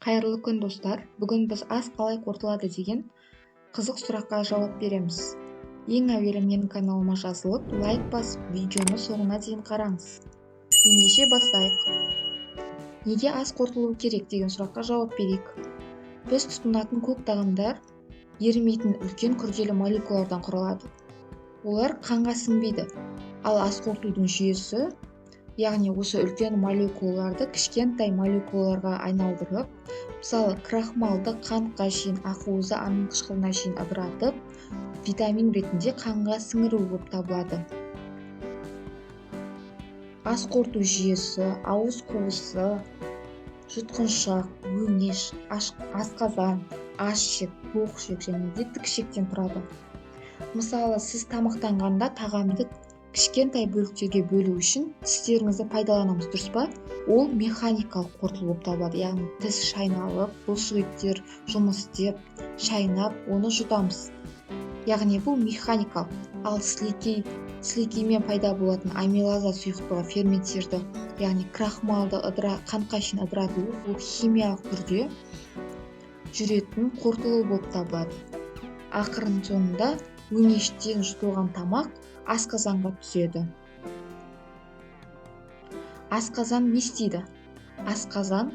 Қайырлы күн, достар! Бүгін біз ас қалай қорытылады деген қызық сұраққа жауап береміз. Ең әуелі менің каналыма жазылып, лайк басып, видеоны соңына дейін қараңыз. Ендеше бастайық. Неге ас қорытылуы керек деген сұраққа жауап берейік. Біз тұтынатын көк тағамдар ерімейтін үлкен күрделі молекулалардан құралады. Олар қанға сіңбейді. Ал ас қорытудың жүйесі, яғни осы үлкен молекулаларды кішкентай молекулаларға айналдырып, мысалы, крахмалды қантқа шейін, ақуызды амин қышқылына шейін ыдыратып, витамин ретінде қанға сіңіру болып табылады. Ас қорыту жүйесі ауыз қуысы, жұтқыншақ, өңеш, асқазан, аш ішек, тоқ ішек және де тік ішектен тұрады. Мысалы, сіз тамақтанғанда тағамды кішкентай бөліктерге бөлу үшін тістеріңізді пайдаланамыз, дұрыс па? Ол механикалық қорытылу болып табылады, яғни тіс шайналып, бұлшықеттер жұмыс істеп, шайнап, оны жұтамыз, яғни бұл механикалық. Ал сілекеймен пайда болатын амилаза сұйықтығы ферменттерді, яғни крахмалды қантқа шейін ыдырату, бұл химиялық түрде жүретін қорытылу болып табылады. Ақырын соңында өңештен жұтылған тамақ асқазанға түседі. Асқазан не істейді? Асқазан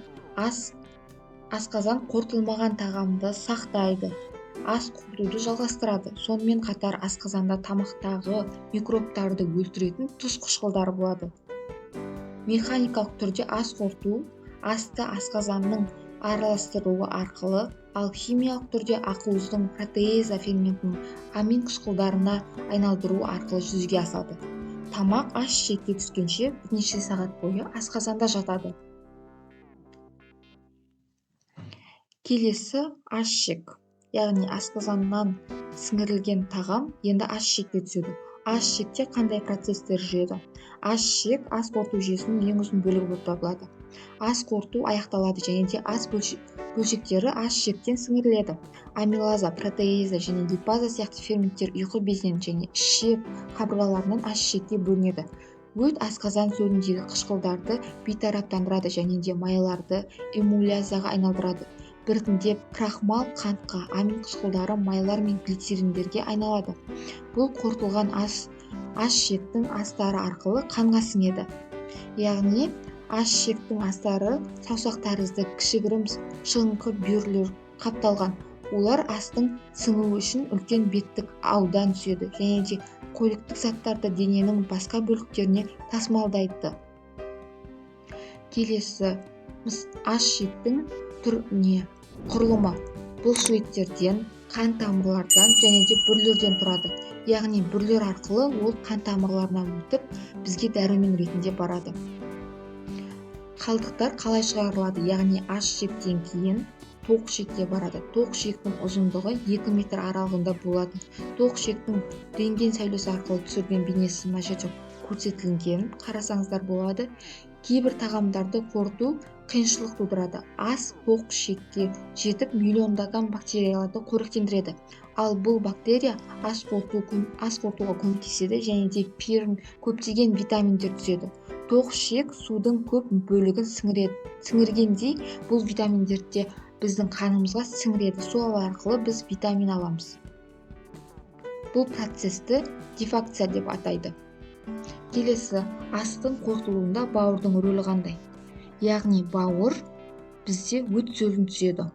қорытылмаған тағамды сақтайды, ас қорытуды жалғастырады. Сонымен қатар асқазанда тамақтағы микробтарды өлтіретін тұз қышқылдары болады. Механикалық түрде ас қорыту асты асқазанның араластыруы арқылы, ал химиялық түрде ақуыздың протеаза ферментінің амин қышқылдарына айналдыру арқылы жүзеге асады. Тамақ аш ішекке түскенше бірнеше сағат бойы асқазанда жатады. Келесі аш ішек, яғни асқазаннан сіңірілген тағам енді аш ішекке түседі. Аш ішекте қандай процесстер жүреді? Аш ішек ас қорыту жүйесінің ең ұзын бөлігі болып табылады. Ас қорыту аяқталады және де ас бөлшектері аш ішектен сіңіріледі. Амилаза, протеаза және липаза сияқты ферменттер ұйқы безінен және ішек қабырғаларынан аш ішекке бөлінеді. Өт асқазан сөліндегі қышқылдарды бейтараптандырады және де майларды эмулязаға айналдырады. Біртіндеп крахмал қантқа, амин қышқылдары майлар мен глицериндерге айналады. Бұл қорытылған ас аш ішектің астары арқылы қанға сіңеді. Яғни аш ішектің астары саусақ тәрізді кішігірім шығыңқы бүйірлер қапталған. Олар астың сіңуі үшін үлкен беттік аудан түседі және де қоректік заттарды дененің басқа бөліктеріне тасымалдайды. Келесі аш ішектің түріне құрылымы бұлшықеттерден, қан тамырлардан және де бүрлерден тұрады. Яғни бүрлер арқылы ол қан тамырларына өтіп, бізге дәрумен ретінде барады. Қалдықтар қалай шығарылады? Яғни аш ішектен кейін тоқ ішекке барады. Тоқ ішектің ұзындығы 2 метр аралығында болады. Тоқ ішектің рентген сәулесі арқылы түсірген бейнесі мына жерде көрсетілген, қарасаңыздар болады. Кейбір тағамдарды қорыту қиыншылық тудырады. Ас тоқ ішекке жетіп, миллиондаған бактерияларды қоректендіреді. Ал бұл бактерия ас қорытуға көмектеседі және де көптеген витаминдер түзеді. Тоқ ішек судың көп бөлігін сіңіргендей, бұл витаминдерді де біздің қанымызға сіңіреді. Сол арқылы біз витамин аламыз. Бұл процесті диффакция деп атайды. Келесі астың қорытылуында бауырдың рөлі қандай? Яғни бауыр бізде өт сөлін түзеді.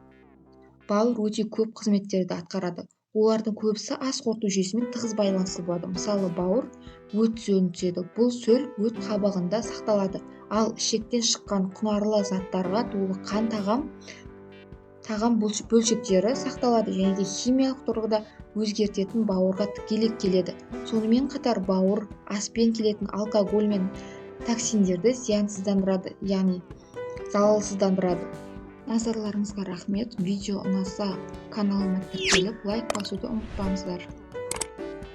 Бауыр өте көп қызметтерді атқарады. Олардың көбісі ас қорыту жүйесімен тығыз байланысты болады. Мысалы, бауыр өт сөлін түзеді. Бұл сөл өт қабығында сақталады. Ал ішектен шыққан құнарлы заттарға толы қан тағам бөлшектері сақталады және де химиялық тұрғыда өзгертетін бауырға тікелей келеді. Сонымен қатар бауыр аспен келетін алкоголь мен токсиндерді зиянсыздандырады, яғни залалсыздандырады. Назарларыңызға рахмет. Видео ұнаса, каналыма тіркеліп, лайк басуды ұмытпаңыздар.